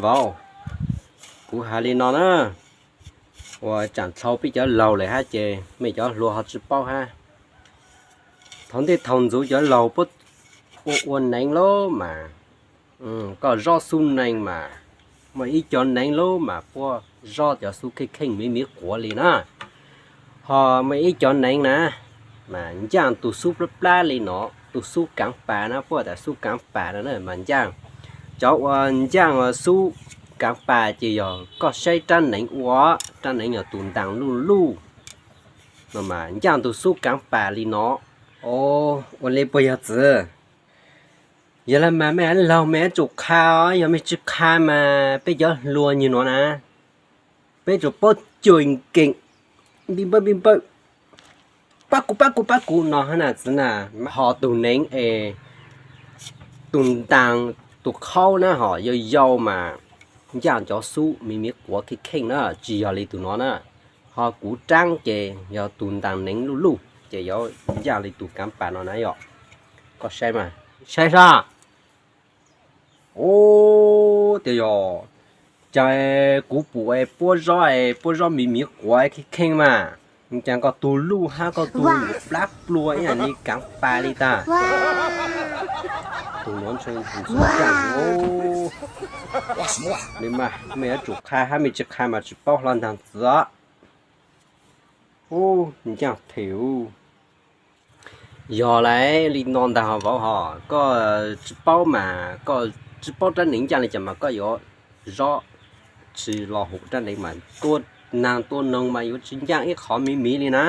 Vauv, kuv hais li no na, ua tsaam dlhau peb cov laug lawm hab ces mej cov hluas ho tsi paub hab. Thaus ntej thaus ntxuv cov laug puab ua ua neev lub mas, koj zob xub neeg mas, muaj ib cov neev lub mas puab zob cov xub kheej kheej miv miv quav li na. Ho muaj ib cov neev na, mas ncaaj tug xub plab plab li no, tug xub kaav pas na, puab tas xub kaav pas no na mas ncaaj. Cov ua ncaaj xub kaav pas ces yog koj saib rab neev ua, rab neev yog tug ntaag luj luj no mas ncaaj tug xub kaav pas li no. Ua li puas yog txiv? Yog le mas mej laug mej yuav tsum qha os, yog mej tsi qha mas peb cov hluas nyuag nuav na, peb tsum paub cui nkees, npij npawj npij npawj, pab kuv pab kuv pab kuv no hab na txiv na. Ho tug neev es tug ntaag tug qhaub na ho yau yau mas ncaaj cov xub miv miv quav kheej kheej na, tsi yog li tug no na. Ho kuv raab ces yog tug ntaag neev luj luj ces yuav ncaaj li tug kaav pas no na yom. Koj saib mas, saib sab. Ub, tias yog, cas kuv pum es puab zob es puab zob miv miv quav kheej kheej mas, cas koj tug luj hab koj tug plab plua ib yam li kaav pas li tag. Tug nuav ntshe tug xub ncaaj. Li mas mej yuav tsum qha hab mej tsi qha mas tsi paub hlo ntaag txiv os. Ub, ncaaj them. Yog le, li no ntag ho vauv ho, koj tsi paub mas koj tsi paub rab neev ncaaj li cas mas koj yuav zob tsi los hum rab neev mas tua naag tua noog mas yuav tsi ncaaj ib qhov miv miv li na.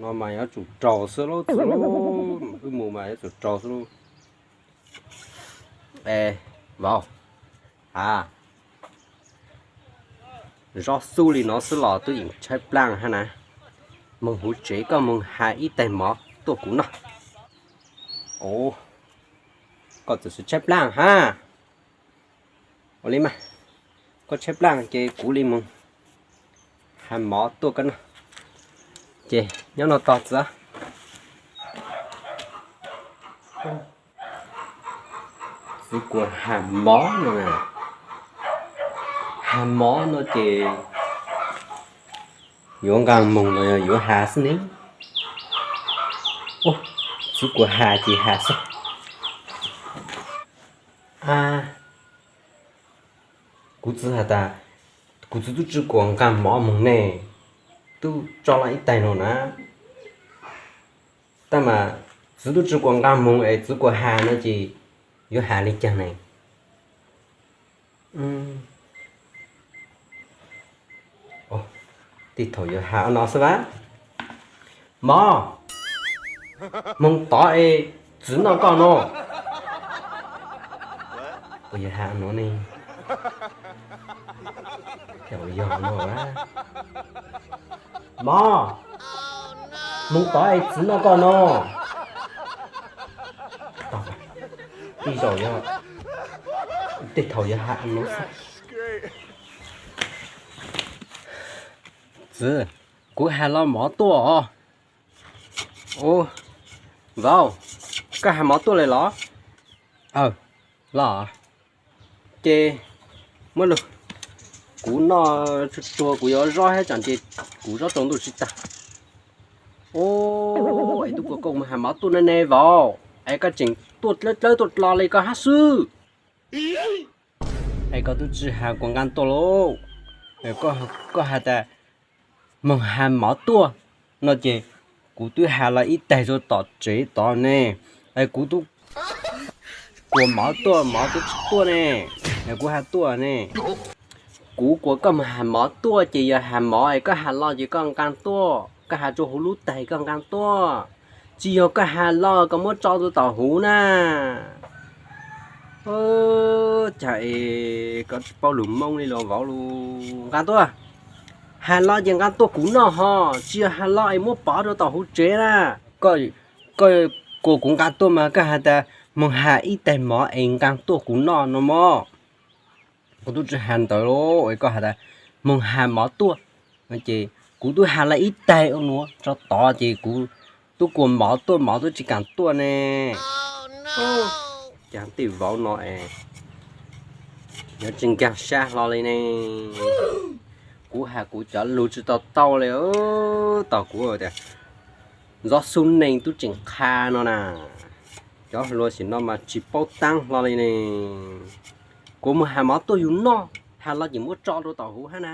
No mas yuav tsum raug xwb lauj, wb mus mas yuav tsum raug xwb lauj. Es, vauv, a, zob xub li no xwb los tub yeem tshaib plaaj hab na. Moog huv tsev koj moog has ib taig mov tuaj kuv noj. Koj txawm tshaib plaaj hab. Ua li mas, koj tshaib plaaj ces kuv li moog has mov tuaj koj noj. Ces nyob no tog txiv. Txiv kuas has mov no na. Has mov no ces yuav nqaa moog los yog yuav has xwb ne? Txiv kuas has ces has xwb. A, kuv txiv has tas, kuv txiv tub tsi kuas nqaa mov moog ne, tub tso lawm ib taig no na. Tab mas txiv tub tsi kuas nqaa moog es txiv kuas has no ces yuav has li caag ne? Tej thaum yuav has no xwb vas. Mov, moog tod es txiv noj koj no. Puas yog has no ne? Yog no. Mov, moog tod es txiv noj koj no. Tej zaum yog, tej thaum yuav has no xwb. Txiv, kuv has lo mov tuaj os. Ub, vauv, koj has mov tuaj lawm los? Aw, los. Ces muab lug, kuv noj tsuag tsuag kuv yuav zob hab tsam ces kuv zob rau ntuj tsis tag. Ub, es tub kuas koj moog has mov tuaj ne ne vauv, es koj tseem tuaj dlawb dlawb tuaj dlo li koj hab xwb. Es koj tub tsi has kuas nqaa tuaj lauj? Koj has tas moog has mov tuaj no ces kuv twb has los ib taig rau tom tsev tod ne. Es kuv tub kuas mov tuaj, mov tub tsi tuaj ne. Es kuv has tuaj ne. Kuv kuas koj moog has mov tuaj ces yog has mov es koj has los ces koj nqaa tuaj, koj has rau huv lub taig koj nqaa tuaj. Tsis yog koj has los koj muab tso rau tom huv na. Cas es koj tsis paub lug Moob li los vauv lug. Nqaa tuaj. Has los ces nqaa tuaj kuv noj ho, tsis yog has los es muab pov rau tom huv tsev na. Koj kuas kuv nqaa tuaj mas koj has tas moog has ib taig mov es nqaa tuaj kuv noj no mog. Kuv tub tsi has ntawd lauj, es koj has tas moog has mov tuaj, ces kuv twb has los ib taig ua nuav tso tod ces kuv tub kuas mov tuaj, mov tub tsi kaam tuaj ne. Cas tej vauv no es Nyob tsis nkag sab hlo li ne. Kuv has kuv cov lus tsis tau tau li, tom kuv tias ntxov xub neeg tub tseem qha no na. Cov hluas sim no mas tsis paub taab hlo li ne. Kuv mus has mov tuaj yug noj, has los ces muab tso rau tom huv hab na.